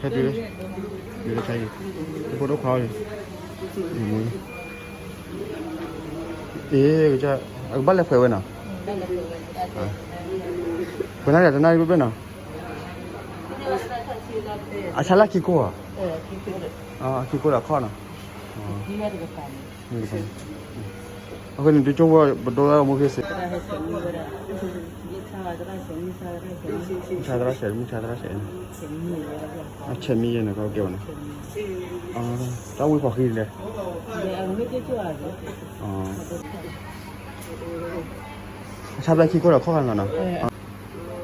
ဖဲတုၤလၢ တုၤလၢခဲအံၤ တဖိဒိၣ်ခွါအံၤ အ့ အကဘၣ်လဲၤဖှဲးဝဲနီၤ, ဖှဲးနၣ်ရံၣ်တနၣ်ရံၣ်ဘျဲၣ်ဘျဲၣ်နီၤ, အဆါလၢခံကိၢ်ဧါ, ခံကိၢ်ဒီးခီၣ်နီၤ, အဃိန့ၣ် ဒုကၠိဖိပဒိသၣ်မူခ့စ့ၢ် မုၢ်ဆါသရၣ်ဆဲး မုၢ်ဆါသရၣ်ဆဲးန့ၣ်, အဆဲးမံယဲန့ၣ် ကဲဝဲန့ၣ်, တၢ်ဝံဖီၣ်ဃံလဲၣ်, အဆါဘျဲၣ်ခံကိၢ်ဒီးခီၣ်ခါနီၤနီၤ,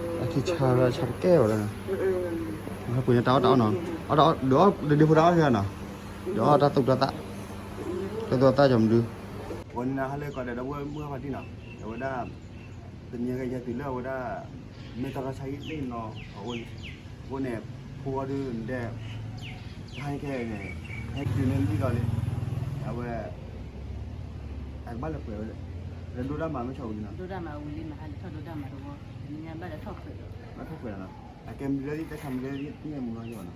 အခံဆါဘျဲၣ်ဆါတကဲဝဲဒၣ်နီၤ, ပှ့ၤန့ၣ်တၢ်အီၣ်တၢ်အီနီၤ, ဒုးအီၣ်ဒုးဒ့ဖိတၢ်အီၣ်ခဲနီၤ, ဒုးအီၣ်တၢ်သူၣ်တၢ်သၣ်, တၢ်သူၣ်တၢ်သၣ်ကၠီမနုၤ ဝဲနၤဟါလၢကီးဒီး ဒီပုၢ်ဝဲၢ်ဖါတံၢ်နီၤ, အဝဲဒၣ် တနံၤကယၤတုၤလၢအဝဲဒၣ် မ့ၢ်တၢ်ရၢဆါဟံၣ်သ့ၣ်နီၤအဃိန့ၣ်, အဃိန့ၣ် ဖိအီၤဒုးဒဲး တဟါခဲအံၤန့ၣ် ဟဲက့ၤတုၤန့ၣ်လံဒီးလံ, အဝဲ အကဘၣ်လဲၤပှဲၤဝဲ, လၢဒိၣ်တၢ်မၤမ့ၢ်ဆီဝံၤလံနီၤ, ဒိၣ်တၢ်မၤဝံၤလံ မဟါလၢထီၣ်ဒိၣ်တၢ်မၤတဝီ, တနံၤညါဘၣ်လဲၤထီၣ်ပှဲၤ, ဘၣ်ထီၣ်ပှဲၤလီၤနီၤ, အကဲမနုၤလၢသ့ၣ်တၢ်ဆါမနုၤလၢသ့ၣ်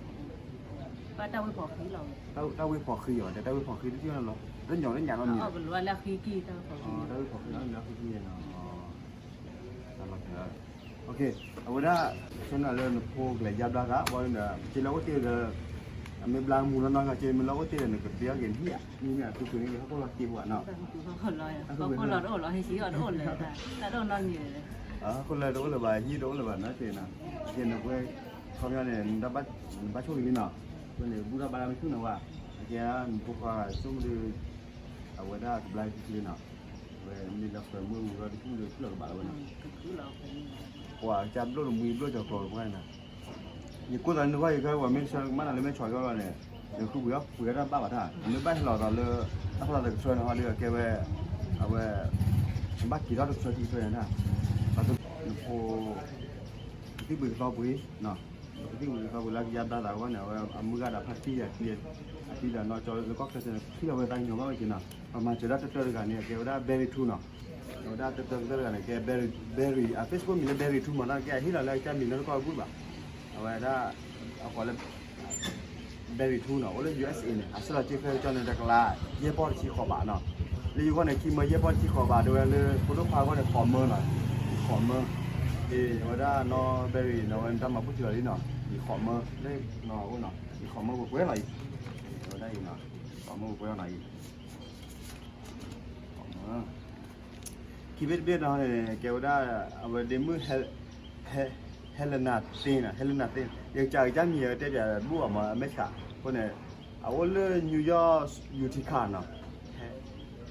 သ့ၣ်ညါမူနီၤယီၤနီၤ ဘၣ်တၢ်ဝ့ၢ်ဖီၣ်ဃံလီၤ, တၢ်ဝ့ၢ်ဖီၣ်ဃံအီၤ တၢ်ဝ့ၢ်ဖီၣ်ဃံတသ့ၣ်ညါလီၤ, တညီတညၣ်လီၤမံၤ, တၢ်ဝ့ၢ်ဖီၣ်ဃံလီၤ လၢဃံကံနီၤ, အဝဲဒၣ် ဆိနၤလၢနဖိကလဲၤယါဘျါသး ဘၣ်ဒီး က့လၢအိၣ်တ့ၢ်ဒီး အမ့ၢ်ဘျါမူနီၢ်နီၢ် က့မ့ၢ်လၢအိၣ်တ့ၢ်ဒီး နကဘ့အီၣ်က့ၤနဟံၣ်ဧါ, မ့ၢ်မ့ၢ်အသုပှ့ၤန့ၣ် ဟီၣ်ခိၣ်လီၤတ့ၢ်ပှၤနီၤ, ဟီၣ်ခိၣ်လီၤတအိၣ်လီၤ ဟဲဆံးအီၣ်တအိၣ်လၢၤ, တၢ်တအိၣ်နီတမံၤလၢၤ, ဟီၣ်ခိၣ်လီၤတအိၣ်လၢၤဘၣ် ဟံၣ်တအိၣ်လၢၤဘၣ်နီၤ, က့နၤ, က့နပှဲၤ ခီပညီန့ၣ် နဘၣ်ဆိၣ်ဂ့ၤလံနီၤ, အဃိန့ၣ် ဘူၣ်ထီၣ်ဘါလၢမ့ၢ်ဆူၣ်န့ၣ်ဝဲ, အကဲနဖိခွါဆိကမိၣ်ဒီး အဝဲဒၣ်ကဘျါလံခံဆံလံနီၤ, ဝဲမ့ၢ်လၢပှဲၤမုၢ်ဝံၤဒီး တဆူၣ်လၢခုၣ်လီၤကဘၣ်လီၤဝဲနီၤ, ပှၤကဘျိၣ်တမှံဘျိၣ်ကီၤကျိၤတပှၢ်န့ၣ်, ယကိၢ်သးနုၤခီ ယကဲဝဲမ့ၢ်ဆၢကမၣ်နၤလၢမ့ၢ်ဆီၣ်ကီၢ်လီၤန့ၣ်, နဃုပှ့ၤအီၣ်ပှ့ၤအီၣ်တၢ်ဘၣ်ဘၣ်တၢ်, နမ့ၢ်ဘၣ်ဟဲလီၤသးလၢ တၢ်ဖီလာ်တကဆှၢန့ၣ်ဟီဒီး အကဲဝဲ အဝဲ နဘၣ်က့ၤထီၣ်တကဆှၢခံကဆှၢန့ၣ်, နဖိ ကသံၣ်ပှ့ၤကသီပှ့ၤ, ကသံၣ်ပှ့ၤကသီပှ့ၤလၢကယါဘျါသးအဂီၢ်န့ၣ် အဝဲအမုၢ်ဂၤဒီးဖါတံၢ်ယၤခံ, အတံၢ်ဒီးနီၢ်ကၠီလၢကီၢ်ချၢန့ၣ် ထံၣ်လီၤဝဲသးကညီၤဘၣ်ဝဲက့ၤနီၤ, ပမၤစၢၤဒၣ်တၢတၢတဂၤန့ၣ် အကဲဝဲဒၣ် Berry Two နီၤ, အဝဲဒၣ်တၢတၢတၢတဂၤန့ၣ် ကဲ Berry, Berry အ Facebook မံၤလၢ Berry Two မးနီၤ ကဲအဟ့ၣ်လီၤလၢအကစၢ်မံၤနီတကီၢ်အဘူၣ်ဘၣ်, အဝဲဒၣ် အကိးလၢ Berry Two နီၤ အိၣ်လၢ ယူဢ်အ့ၣ်စ့ၣ် န့ၣ် အဆၢလီၤစ့ၢ်ကီးန့ၣ် တကလး ယဲၢ်ပီၢ်တဆံဃိးဘးနီၤ, လၢယဂီၢ်န့ၣ် ခံမၢယဲၢ်ပီၢ်တဆံဃိးဘး တဲဝဲလၢဖိဒိၣ်ခွါအဂီၢ်န့ၣ် ဃိးမၢနီၤ, ဃိးမၢ, အဝဲဒၣ်နီၢ် Berry နီၤ ဝဲန့ၣ်တၢ်မၤဘူၣ်ထံလီၤလံနီၤ, ယဃိးမၢ လၢနီၤအအိၣ်နီၤ, ယဃိးမၢပှဲၤပှဲၤလီၤအံၤ, အဝဲဒၣ်အံၤနီၤ, ဃိးမၢပှဲၤပှဲၤလီၤနီၤအံၤ ခံဘ့ၣ်တဘ့ၣ်နီၤန့ၣ် ကဲဝဲဒၣ် အဝဲဒ့မုၣ် Helena Thing နီၤ, Helena Thing ယကစၢ်ကစၢ်မံၤအတဲပၠးဘူၣ်အီၤမး အမဲၣ်ဆှး အဃိန့ၣ် အအိၣ်လၢ New York Utica နီၤ,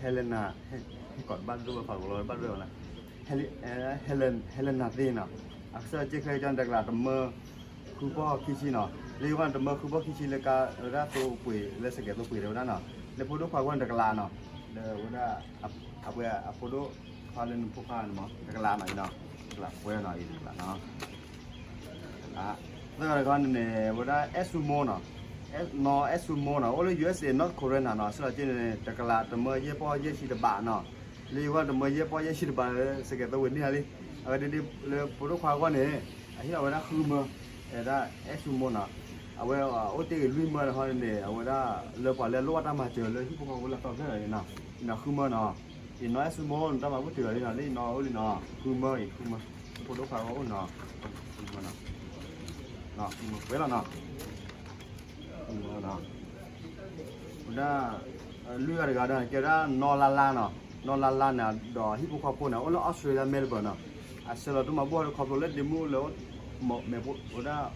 Helena ဟဲကီးတဘၣ်ဒိၣ်ဝဲဖးကလီတဘၣ်ဒိၣ်ဝဲလၢ Helena Thing နီၤ, အဆၢလီၤစ့ၢ်ကီးန့ၣ် တကလးတမၢ ဃုပီၢ်ခံဆံနီၤ, လၢယဂီၢ်န့ၣ် တမၢဃုပီၢ်ခံဆံ လၢကါဝဲဒၣ်သိပှ့ၤ လၢစကဲးသိပှ့ၤတဲဝဲဒၣ်နီၤ, လၢဖိဒိၣ်ခွါဂီၢ်န့ၣ်တကလးနီၤ, လၢဝဲဒၣ် အဝဲအဖိဒိၣ်ခွါလၢနဖိခွါန့ၣ်မး တကလးနီၤအံၤနီၤ, တကလးပှဲၤနီၤအံၤတကလးနီၤ, တကလး, သၢဂၤတခီန့ၣ်န့ၣ် ဝဲဒၣ် Atsumo နီၤ, နီၢ် Atsumo နီၤ အိၣ်လၢ ယူဢ်အ့ၣ်စ့ၣ် North Korea နီၤ, အဆၢလီၤစ့ၢ်န့ၣ် တကလးတမၢယဲၢ်ပီၢ်ယဲၢ်ဆံတဘးနီၤ, လၢယဂီၢ်န့ၣ် တမၢယဲၢ်ပီၢ်ယဲၢ်ဆံတဘးလၢစကဲးသိပှ့ၤန့ၢ်လံ, အဝဲဒၣ်လၢဖိဒိၣ်ခွါဂီၢ်န့ၣ် အဟ့ၣ်လီၤဝဲဒၣ်ဃုမၢ, ဝဲဒၣ် Atsumo နီၤ, အဝဲအိၣ်တ့ၢ်ဂ့ၤလွံၢ်မၢတခီန့ၣ်န့ၣ် အဝဲဒၣ်လၢပှၤလၢအလိၣ်ဘၣ်တၢ်မၤစၢၤလၢဟံၣ်ဖိဃီဖိလၢအသီဖျၢၣ်လီၤန့ၣ်နီၤ, အံၤနီၤဃုမၢနီၤ, အံၤနီၢ် Atsumo န့ၣ် တၢ်မၤဘူၣ်ထံလီၤလံနီၤ, လၢယနီၢ်အိၣ်လံနီၤ, ဃုမၢအံၤ ဃုမၢ, ဃုမၢ, ဃုမၢပှဲၤလီၤနီၤ, ဃုမၢနီၤ ဝဲဒၣ် လွံၢ်ဂၤတဂၤဒီး ကဲဝဲဒၣ်နီၢ်လါလါနီၤ, နီၢ်လါလါန့ၣ် ဒီးဟံၣ်ဖိဃီဖိန့ၣ် အိၣ်လၢ Australia Melbourne နီၤ, အဆၢလီၤတၢ်မၤဘူၣ်ဟီဒီးခီဖျိလၢဒ့မုၣ်လၢ မ့ၢ်ဝဲဒၣ်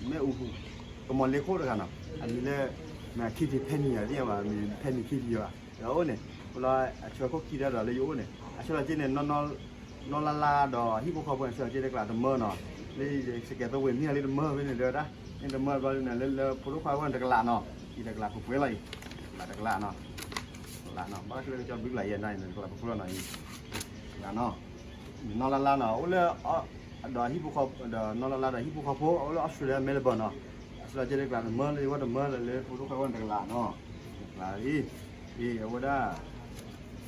မ့ၣ်အူပူၤ ကမီၤလ့ခိၣ်တဂၤနီၤ, အမံၤလၢ Katy Perry သ့ၣ်ညါဘၣ် မံၤ Perry Katy ဘၣ်, ဒီးအိၣ်န့ၣ် အိၣ်လၢအဆၢခိၣ်ခံတၢ်ဒီးလၢယအိၣ်န့ၣ် အဆၢလီၤစ့ၢ်န့ၣ် နီၢ်လါလါဒီးဟံၣ်ဖိဃီဖိန့ၣ် အဆၢလီၤစ့ၢ်တကလးတမၢနီၤ, လၢစကဲးသိပှ့ၤန့ၢ်လံတမၢဖဲန့ၣ်ဒီးဝဲဒၣ် န့ၣ်တမၢဘျီန့ၣ် လၢလၢဖိဒိၣ်ခွါဂီၢ်န့ၣ်တကလးနီၤ, အံၤတကလးပှဲၤပှဲၤလီၤအံၤ, တကလးတကလးနီၤ, တကလးနီၤ, ဘၣ်ကလၢကစၢ်ဘုကလးယဲၢ်နၤအံၤ တကလးပှဲၤပှဲၤလီၤနီၤအံၤ, တကလးနီၤ, နီၢ်လါလါနီၤ အိၣ်လၢ ဒီးဟံၣ်ဖိဃီ ဒီးနီၢ်လါလါဒီးဟံၣ်ဖိဃီဖိ အိၣ်လၢ Australia Melbourne နီၤ, အဆၢလီၤစ့ၢ်တကလးတမၢလၢယဂီၢ်တမၢလၢလၢဖိဒိၣ်ခွါဂီၢ်န့ၣ်တကလးနီၤ, တကလးအံၤ, အံၤ အဝဲဒၣ်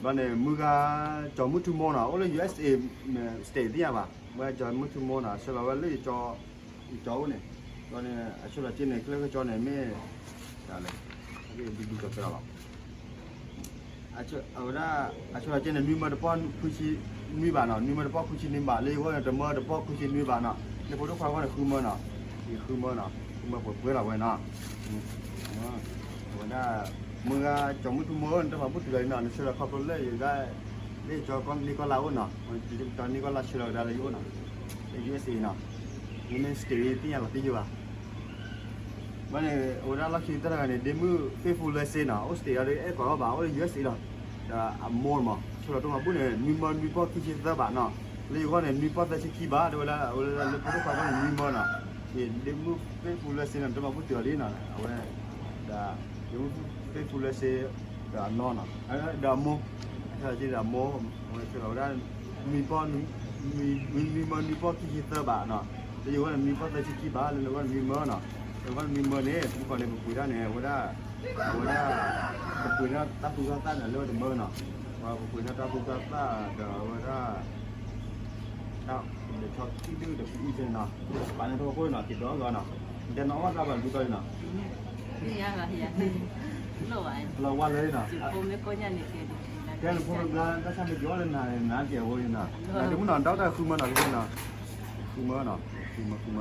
ဘျီန့ၣ် မုၢ်ဂၤ ကၠီၤမုၢ်ထူမိၢ်နီၤ အိၣ်လၢ ယူၢ်အ့ၣ်စ့ၣ် state သ့ၣ်ညါဘၣ်, မုၢ်ဂၤ ကၠီၤမုၢ်ထူမိၢ်နီၤ ဆှၢလီၤဝဲလၢယ ကၠီၤအိၣ်န့ၣ်, ဒီးန့ၣ် အဆၢလီၤက့န့ၣ် ကျဲကကၠီန့ၣ် မ့ၢ် တၢ်လဲၣ် ဒူဒူကၠီကၠီလီၤ. အဝဲဒၣ် အဆၢလီၤက့န့ၣ် နွံမၢတပီၢ်ခွံဆံနွံဘးနီၤ, နွံမၢတပီၢ်ခွံဆံနွံဘး, လၢယဂီၢ်န့ၣ် တမၢတပီၢ်ခွံဆံနွံဘးနီၤ, လၢဖိဒိၣ်ခွါဂီၢ်န့ၣ် ဃုမၢနီၤ, ယဃုမၢနီၤ, ဃုမၢပှဲၤပှဲၤလီၤဝဲနီၤ. အဝဲဒၣ် မုၢ်ဂၤ ကၠီမုၢ်ထူမိၢ် နတမၤဘူၣ်တုၤလီၤနီၤ, နဆၢလီၤခီဖျိလၢယဂၤ လၢကၠီကီၢ်န့ၢ်ကီၢ်လၢ်အိၣ်နီၤ, ကၠီန့ၢ်ကီၢ်လၢ်ဆၢလီၤကဒါလၢယအိၣ်နီၤ, လၢ ယူၢ်အ့ၣ်စ့နီၤ, မ့မ့ၢ် state သ့ၣ်ညါလီၤတံၢ်ယိဘၣ်. ဘၣ်န့ၣ် အဝဲဒၣ်လီၢ်ခံတၢ်တဂၤန့ၣ် ဒ့မုၣ် Faithful Lesson နီၤ, အိၣ် state အံၤဒီး အဲၣ်ကိးအီၤဘၣ်, အိၣ်လၢ ယူၢ်အ့ၣ်စ့လီၤ, ဒီးအမိၢ်မး ဆၢလီၤတိၢ်မၤဘူၣ်န့ၣ် နွံမၢနွံပီၢ်ခံဆံသၢဘးနီၤ, လၢယဂီၢ်န့ၣ် နွံပီၢ်သၢဆံခံဘး, တဲဝဲဒၣ် အဝဲဒၣ်လၢဖိဒိၣ်ခွါဂီၢ်န့ၣ် နွံမၢနီၤ, ဒ့မုၣ် Faithful Lesson န့ၣ် တမၤဘူၣ်တုၤအီၤလံနီၤ, အဝဲ ဒီး ဒ့မုၣ် Faithful Lesson ဒီးအနီၢ်နီၤ, ဒီးအမိၢ်, ဒီးအမိၢ် အဝဲဆၢလီၤဝဲဒၣ် နွံပီၢ် နွံမၢနွံပီၢ်ခံဆံသၢဘးနီၤ, လၢယဂီၢ်န့ၣ် နွံပီၢ်သၢဆံခံဘး, လၢနဂီၢ်န့ၣ် နွံမၢနီၤ, နဂီၢ်န့ၣ် နွံမၢန့ၣ် မုၢ်ကီၢ်န့ၣ် ပပှ့ၤတၢ်န့ၣ် အဝဲဒၣ် အဝဲဒၣ် ပပှ့ၤန့ၢ်တၢ်သူၣ်တၢ်သၣ်န့ၣ် လၢဝဲတမၢနီၤ, ပပှ့ၤန့ၢ်တၢ်သူၣ်တၢ်သၣ်ဒီးအဝဲဒၣ် တၢ်ဆီခံဒုၣ်ဒီးဖုအုၣ်စ့နီၤ, ပာ်န့ၢ်ထီၣ်ခိၣ်နီၤ, က့ၤဒီးအဂီၢ်နီၤ, နတဲနီၤအီၣ်တၢ်ဘၣ်လူၤကီၢ်နီၤ, လီၤဝါလၢနီၤ, တဲနဖိမ့ၢ်ဘျါ တၢ်ဆၣ်မ့ၢ်က့ၤအီၣ်လၢနၤန့ၣ် နၤကဲၤဝဲနီၤ, ဒ့မုၣ်နီၤ ဒီးတၢ်ဃုမၢနီၤ ဃုမၢနီၤ, ဃုမၢ ဃုမၢ ဃုမၢ, ပ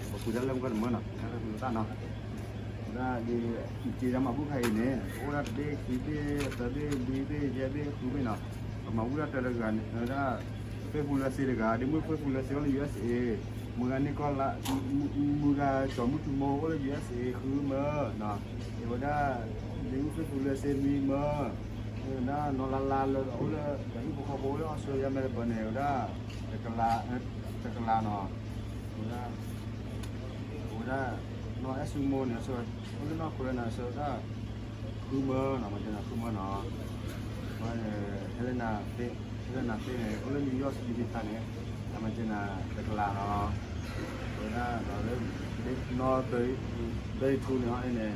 ပှ့ၤတၢ်လၢမုၢ်ကီၢ်တမၢနီၤ, တၢ်ဃုသၣ်နီၤ ဝဲဒၣ်ဒ် က့ၤတၢ်မၤဘူၣ်ခါအံၤန့ၣ် အိၣ်ဒၣ်တဘ့ၣ်ခံဘ့ၣ်သၢဘ့ၣ်လွံၢ်ဘ့ၣ်ယဲၢ်ဘ့ၣ်ဃုဘ့ၣ်နီၤ, ပမၤဘူၣ်ဒၣ်တၢ်တဂၤန့ၣ် ဝဲဒၣ် Faithful Lesson တဂၤ, ဒ့မုၣ် Faithful Lesson အိၣ်လၢ ယူၢ်အ့ၣ်စ့, မုၢ်ဂၤန့ၢ်ကီၢ်လၢ်, မုၢ်ဂၤကၠီမုၢ်ထူမိၢ်အိၣ်လၢ ယူၢ်အ့ၣ်စ့ ဃုမၢနီၤ, အဝဲဒၣ် ဒ့မုၣ် Faithful Lesson နွံမၢ, ဝဲဒၣ်နီၢ်လါလါလၢအိၣ်လၢ ဒီးဟံၣ်ဖိဃီဖိအိၣ်လၢ Australia Melbourne န့ၣ် ဝဲဒၣ် တကလးနီၤ, ဝဲဒၣ် အဝဲဒၣ် နီၢ်အဲၣ်ဆူမိၢ်န့ၣ် အိၣ်လၢနီၢ်ခိရဲနီၤ ဆၢဝဲဒၣ် ဃုမၢနီၤ, မၤစၢၤနၤဃုမၢနီၤ, ဝဲ ဟဲလၢနၤသ့, ဟဲလၢနၤသ့န့ၣ် အိၣ်လၢ New York City တခါန့ၣ် အမၤစၢၤနၤတကလးနီၤ, အဝဲဒၣ်ဒီးလၢ နီၢ် သၢထူန့ၣ်န့ၣ်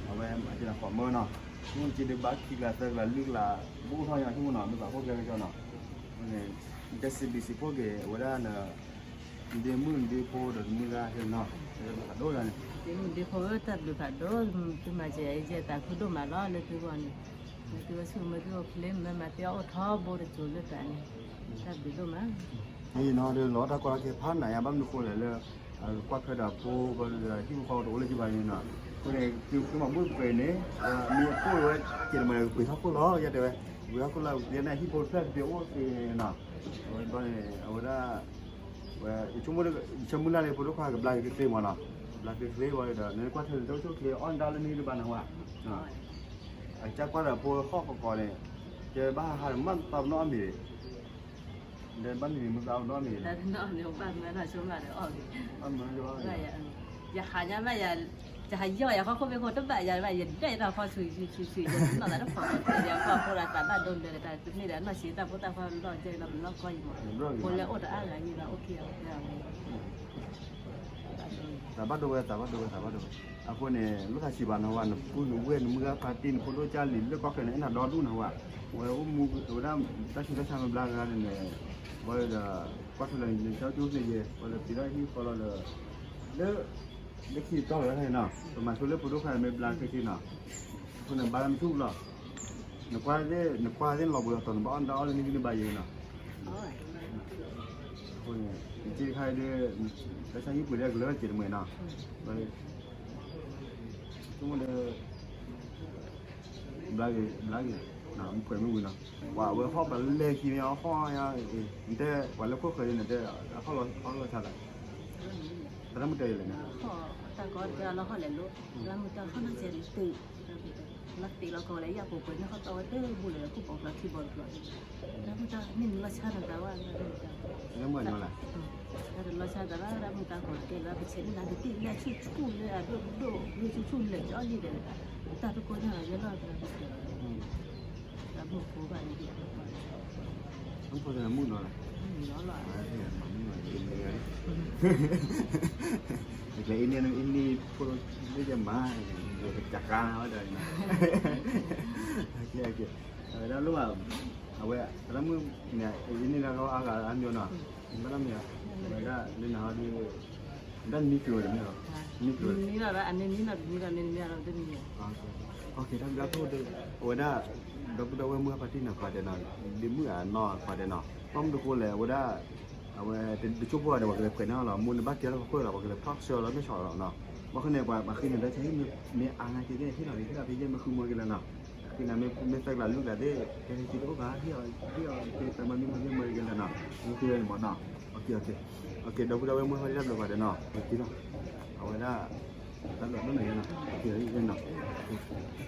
အဝဲမၤစၢၤနၤဃိးမၢနီၤ, မုၢ်က့ၤဒုးဘၣ်ခံကလးသၢကလးလွံၢ်ကလး ဘူးထီၣ်ညါဟံၣ်မၢနီၤ, မ့ၢ်ဘၣ်ဖှိၣ်ကျဲကကီနီၤ, နတဲစံးဘျုးစံးဖှိၣ်က့ၤ အဝဲဒၣ် ဒ့မုၣ်ဒ့ဖိဒီးနမုၢ်ဂၤဟဲနီၤ, ဖးဒိၣ်န့ၣ်, ဒ့မုၣ်ဒ့ဖိဧၢ တၢ်ဘျုးဖးဒိၣ်, သုမၤစၢၤယဲတၢ်ခုဒိၣ်မးလီၤ လၢသုဂီၢ်န့ၣ်, လၢသုဝဲဆူၣ်မၢသုအိၣ်ဖျဲၣ်မၢမၤသ့အီၣ်အိၣ်ထီဘိတစိၤလၢတၢ်န့ၣ်, တၢ်ဘျုးဒိၣ်မး. အံၤနီၤ ဒီးလီၤတၢ်ကီတၢ်ခဲဖးနးယါ ဘၣ်မနုၤဃိလဲၣ်လၢ ကွၢ်ထွဲဒီးဖိ ဘၣ်ဒီးဟံၣ်ဖိဃီဖိတအိၣ်လၢၤဘၣ်န့ၣ်နီၤ, အဃိန့ၣ် သုမၤဘူၣ်ပှဲၤန့ၣ် မ့ၢ်အကိၣ်ဝဲ ကဲးတမံၤ ကပှ့ၤထီၣ်ခိၣ်လီၤ ယတဲဝဲ, ကပှ့ၤထီၣ်ခိၣ်လီၤ ယတဲန့ၣ် ဟံၣ်ဖိတဖျၢၣ်တပျဲၤအိၣ်သ့နီၤ, အဝဲန့ၣ် အဝဲဒၣ် ဝဲ ယဆိကမိၣ် ယဆၢမုၢ်လၢ်လၢဖိဒိၣ်ခွါ ကဘျါက့ၤချ့ချ့မးနီၤ, ကဘျါက့ၤချ့ချ့ဝံၤဒီး နကွၢ်ထွဲတၢ်အိၣ်ဆူၣ်အိၣ်ချ့ အီၣ်နတၢ်လၢနဟံၣ်တဘၣ်နဝဲ, အကစၢ်ကွၢ်ဒီးဖိဟီၣ်ကကိးန့ၣ်, ကဲဘၣ်ဟးဟးဒီး မ့ၢ်တပနီၣ်အီၣ်မ့ၤ, ဒီးဘၣ်မ့ၤမ့ၤမ့ၢ်တပနီၣ်အီၣ်မ့ၤနီၤ, ယဟးညါဘၣ်ယၤ, ယဟးယီၢ်ယၤခီခိၣ်ဘ့ၣ်ခိၣ်တဘၣ်ယၤဘၣ် ယဒၣ်ယတၢ်ခီဆူၣ်ဆူၣ်ဆူၣ် ယနီၢ်သးတဖီၣ် ယကွၢ်ဖိဒီးသးဘၣ်ဒိလၢာ်ဒီး တၢ်တမ့ၢ်ဒီးနီၢ်ဆံးတၢ်ဖိတၢ်ခွါလီၢ်ကဲလီၤပလီၢ်ကီၢ်အံၤမး, ဖိလၢအိၣ်တအါဂၤယံၤဘၣ် အိၣ်ခံဂၤ သးဘၣ်ဒိဝဲ သးဘၣ်ဒိဝဲ သးဘၣ်ဒိဝဲ, အဃိန့ၣ် လိၣ်သးဆံးဘၣ်နီၤဝဲ နပုၢ်နဝဲၢ်နမုၢ်ဂၤဖါတံၢ် နဖိဒိၣ်ကၢ်လံၤလၢကီၢ်ချၢန့ၣ် အဲၣ်နၤဒီဒူၣ်နီၤဝဲ, ဝဲအိၣ်မူ ဝဲဒၣ် တၢ်ဆူးတၢ်ဆါမ့ၢ်ဘျါဂၤန့ၣ်န့ၣ်, ဝဲဒီး ကွၢ်ထွဲလၢနဆၢကၠိသ့ယဲ ဝဲလၢပျံၤထီၣ်ဟံၣ်ဃီလီၤဒီး လၢ လၢခံတီၤလီၤန့ၣ်နီၤ ပမၤဆိလၢဖိဒိၣ်ခွါမ့ၢ်ဘျါခဲဆ့နီၤ, အဃိန့ၣ်ဘါလၢနဆူၣ်လီၤ, နကွၢ်သ့ၣ် နကွၢ်သ့ၣ်လီၤဘှံးလီၤတီၤ နဘၣ်အီၣ်နတၢ်အီၣ်လၢနဂံၢ်နဘါယဲနီၤ, အဃိန့ၣ် ယစ့တခါအံၤဒီး တၢ်ဆါဟံၣ်ပှ့ၤဒီးကလၢက့ၤတမှဲၤနီၤ, ဆိကမိၣ်ဒီး ဘျါက့ၤ ဘျါက့ၤ မ့ၢ်ပှဲၤမ့ၢ်ဝံၤနီၤ, ပှၤဝဲဟီၣ်ပလဲၤခံန့ၣ် ဟီၣ် နတဲ ပှၤလၢခိၣ်ဃၢၤန့ၣ် နတဲ ဟီၣ်လီၤ ဟီၣ်လီၤဆါသး, သရၣ်မုၣ်တဲယဲလဲၣ်န့ၣ်, တၢ်ကီတၢ်လီၤဟီၣ်လဲၤလိ, သရၣ်မုၣ်တၢ်ဟီၣ်လီၤဆါန့ၣ်တုၤ, လီၤသ့ၣ်လီၤကီၢ်ဝဲလၢယၢ်ပူၤပှဲၤန့ၣ် ဟီၣ်တီဝဲတဘူၣ်လၢ ကူၣ်ဘီကျီၤထံဘီတကျီၤ, သရၣ်မုၣ်တၢ်မ့ၢ်နလီၤဆါနသးဝဲ, သရၣ်မုၣ်တၢ် တၢ်တလီၤဆါသးဘၣ် သရၣ်မုၣ်တၢ်ကီၢ်ကဲလၢ ပဆဲးန့ၢ်နၤကသံၣ်လၢဆူၣ်ဆူၣ်လၢအဒိၣ်ဒိၣ် လၢဆူၣ်ဆူၣ်လၢာ်ကၠီလံဒီး တၢ်တကိညါလီၤယဲလီၤ တၢ်မုၢ်ဖိဘၣ်န့ၣ် မုၢ်ဖိသ့ၣ်မုၢ်နီၤလီၤ, မုၢ်နီၤလီၤ, ကျဲအံၤန့ၣ် အံၤန့ၣ်ဖိလၢယမါ ကကါဝဲဒီး, အဝဲဒၣ်လိၣ်ဘၣ်, အဝဲ သရၣ်မုၣ်န့ၣ် အံၤန့ၣ်လၢအဂၤအါမံၤနီၤ, ဘၣ်နီတမံၤ, အဝဲဒၣ်လၢနဟီဒီး တၢ်နံၤကျိၤန့ၣ်မ့ၢ်လီၤ, နံၤကျိၤ, အန့ၣ်နံၤလီၤ နံၤလီၤ နံၤလီၤ တနံၤ, အဝဲဒၣ် ဒီပုၢ်ဒီဝဲၢ်မုၢ်ပှၢ်တံၢ်န့ၣ် ပှၤတဲနီၤ, ဒ့မုၣ်အနီၢ်ပှၤတဲနီၤ, ဘၣ်မနုၤဃိလဲၣ် အဝဲဒၣ် အဝဲတဆိကမိၣ်ဘၣ်ဒီး ပှၤကလဲၤခွဲးန့ၢ်လီၤ, မိၢ်န့ၣ်ဘၣ်ကဲလီၤဖီခိၣ်လီၤ, ပှၤကလဲၤဖီၣ်ဆှၢလီၤမ့ၢ်ဆီၣ်လီၤနီၤ, ဘၣ်ဃိန့ၣ် ပှၤမၤဃ့န့ၣ် တၢ်ဆါဟံၣ်မ့ၢ်အါနာ်က့ ဟ့ၣ်လီၤက့ၤ ဟ့ၣ်လီၤက့ၤ ယဲၢ်မ့ၢ်ဃုမၢက့ၤလၢနီၤ, ဃ့နၤမ့ၢ်သၢကလးလွံၢ်ကလးသ့ၣ် ကဲဟဲက့ၤတအိၣ်ဘၣ် ဟ့ၣ်အီၤ ဟ့ၣ်အီၤက့ၤ တမၤမ့ၢ်မၢက့ၤလၢနီၤ, မ့ၢ်ဃုဝဲန့ၣ်မ့ၢ်နီၤ, ဒီပုၢ်ဒီဝဲၢ်မုၢ်ဟီၣ်လၢဘျီပှၤတဲနီၤ, က့ၤလီၤ, အဝဲဒၣ် တၢ်ဘျုးဒိၣ်န့ၣ်နီၤ, က့ၤလီၤနီၤ